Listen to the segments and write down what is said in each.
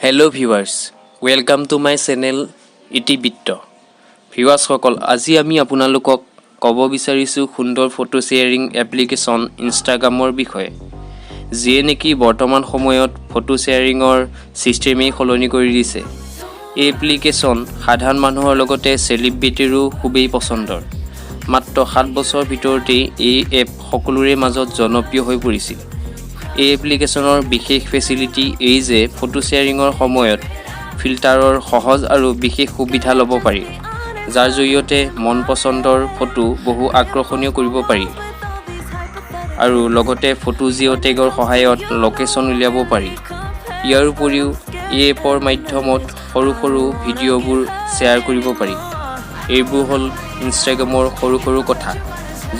Hello viewers, welcome to my channel ইতিবৃত্ত। ভিউৱাৰ্ছসকল, আজি আমি আপোনালোকক ক'ব বিচাৰিছোঁ সুন্দৰ ফটো শ্বেয়াৰিং এপ্লিকেশ্যন ইনষ্টাগ্ৰামৰ বিষয়ে, যিয়ে নেকি বৰ্তমান সময়ত ফটো শ্বেয়াৰিঙৰ ছিষ্টেমেই সলনি কৰি দিছে। এই এপ্লিকেশ্যন সাধাৰণ মানুহৰ লগতে চেলিব্ৰিটিৰো খুবেই পচন্দৰ। মাত্ৰ 7 বছৰৰ ভিতৰতেই এই এপ সকলোৰে মাজত জনপ্ৰিয় হৈ পৰিছিল। এই এপ্লিকেশ্যনৰ বিশেষ ফেচিলিটি এই যে ফটো শ্বেয়াৰিঙৰ সময়ত ফিল্টাৰৰ সহজ আৰু বিশেষ সুবিধা ল'ব পাৰি, যাৰ জৰিয়তে মন পচন্দৰ ফটো বহু আকৰ্ষণীয় কৰিব পাৰি আৰু লগতে ফটো জিঅ' টেগৰ সহায়ত লোকেশ্যন উলিয়াব পাৰি। ইয়াৰ উপৰিও এই এপৰ মাধ্যমত সৰু সৰু ভিডিঅ'বোৰ শ্বেয়াৰ কৰিব পাৰি। এইবোৰ হ'ল ইনষ্টাগ্ৰামৰ সৰু সৰু কথা।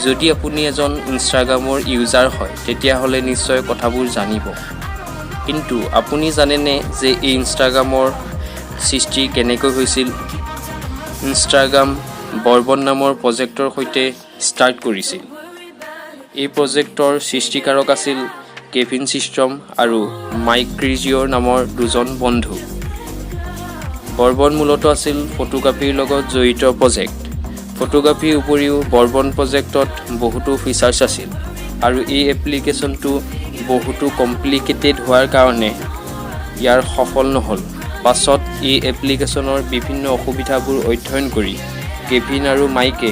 যদি আপুনি এজন ইনষ্টাগ্ৰামৰ ইউজাৰ হয়, তেতিয়াহ'লে নিশ্চয় কথাবোৰ জানিব। কিন্তু আপুনি জানেনে যে এই ইনষ্টাগ্ৰামৰ সৃষ্টি কেনেকৈ হৈছিল? ইনষ্টাগ্ৰাম বৰ্বন নামৰ প্ৰজেক্টৰ সৈতে ষ্টাৰ্ট কৰিছিল। এই প্ৰজেক্টৰ সৃষ্টিকাৰক আছিল কেভিন চিষ্ট্ৰম আৰু মাইক ক্ৰিজিঅ'ৰ নামৰ দুজন বন্ধু। বৰ্বন মূলতঃ আছিল ফটোগ্ৰাফীৰ লগত জড়িত প্ৰজেক্ট। ফটোগ্ৰাফীৰ উপৰিও বৰ্বন প্ৰজেক্টত বহুতো ফিচাৰ্ছ আছিল আৰু এই এপ্লিকেশ্যনটো বহুতো কমপ্লিকেটেড হোৱাৰ কাৰণে ইয়াৰ সফল নহ'ল। পাছত এই এপ্লিকেশ্যনৰ বিভিন্ন অসুবিধাবোৰ অধ্যয়ন কৰি কেভিন আৰু মাইকে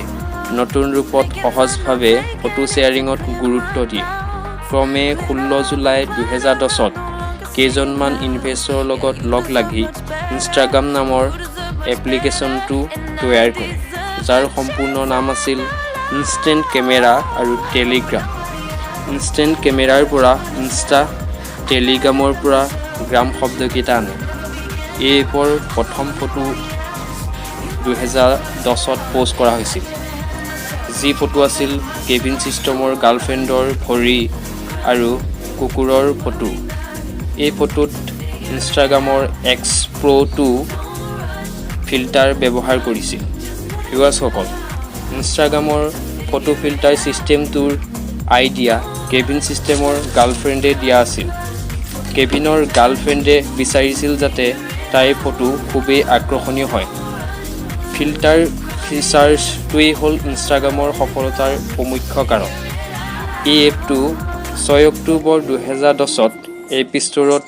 নতুন ৰূপত সহজভাৱে ফটো শ্বেয়াৰিঙত গুৰুত্ব দিয়ে। ক্ৰমে 16 জুলাই 2010ত কেইজনমান ইনভেষ্টৰৰ লগত লগ লাগি ইনষ্টাগ্ৰাম নামৰ এপ্লিকেশ্যনটো তৈয়াৰ কৰে, যাৰ সম্পূৰ্ণ নাম আছিল ইনষ্টেণ্ট কেমেৰা আৰু টেলিগ্ৰাম। ইনষ্টেণ্ট কেমেৰাৰ পৰা ইনষ্টা, টেলিগ্ৰামৰ পৰা গ্ৰাম শব্দকেইটা আনে। এই এপৰ প্ৰথম ফটো 2010ত প'ষ্ট কৰা হৈছিল, যি ফটো আছিল কেভিন চিষ্ট্ৰমৰ গাৰ্লফ্ৰেণ্ডৰ ভৰি আৰু কুকুৰৰ ফটো। এই ফটোত ইনষ্টাগ্ৰামৰ এক্স প্ৰ' 2 ফিল্টাৰ ব্যৱহাৰ কৰিছিল। ভিউৱাৰ্ছসকল, ইনষ্টাগ্ৰামৰ ফটো ফিল্টাৰ ছিষ্টেমটোৰ আইডিয়া কেভিন চিষ্ট্ৰমৰ গাৰ্লফ্ৰেণ্ডে দিয়া আছিল। কেভিনৰ গাৰ্লফ্ৰেণ্ডে বিচাৰিছিল যাতে তাইৰ ফটো খুবেই আকৰ্ষণীয় হয়। ফিল্টাৰ ফিচাৰ্ছটোৱেই হ'ল ইনষ্টাগ্ৰামৰ সফলতাৰ প্ৰমুখ্য কাৰণ। এই এপটো 6 অক্টোবৰ 2010ত এপ ষ্ট'ৰত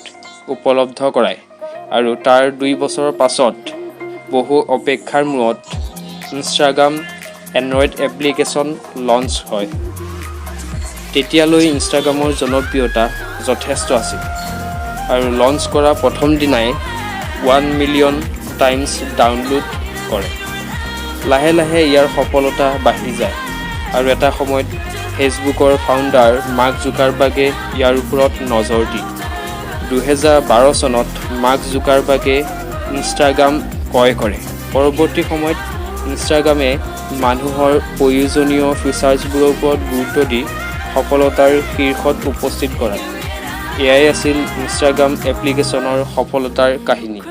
উপলব্ধ কৰায় আৰু তাৰ 2 বছৰৰ পাছত বহু অপেক্ষাৰ মূৰত ইনষ্টাগ্ৰাম এণ্ড্ৰইড এপ্লিকেশ্যন লঞ্চ হয়। তেতিয়ালৈ ইনষ্টাগ্ৰামৰ জনপ্ৰিয়তা যথেষ্ট আছিল আৰু লঞ্চ কৰা প্ৰথম দিনাই 1 মিলিয়ন টাইমছ ডাউনলোড কৰে। লাহে লাহে ইয়াৰ সফলতা বাঢ়ি যায় আৰু এটা সময়ত ফেচবুকৰ ফাউণ্ডাৰ মাৰ্ক জুকাৰবাৰ্গে ইয়াৰ ওপৰত নজৰ দিয়ে। 2012 চনত মাৰ্ক জুকাৰবাৰ্গে ইনষ্টাগ্ৰাম ক্ৰয় কৰে। পৰৱৰ্তী সময়ত ইনষ্টাগ্ৰামে মানুহৰ প্ৰয়োজনীয় ফিচাৰ্ছবোৰৰ ওপৰত গুৰুত্ব দি সফলতাৰ শীৰ্ষত উপস্থিত কৰায়। এয়াই আছিল ইনষ্টাগ্ৰাম এপ্লিকেশ্যনৰ সফলতাৰ কাহিনী।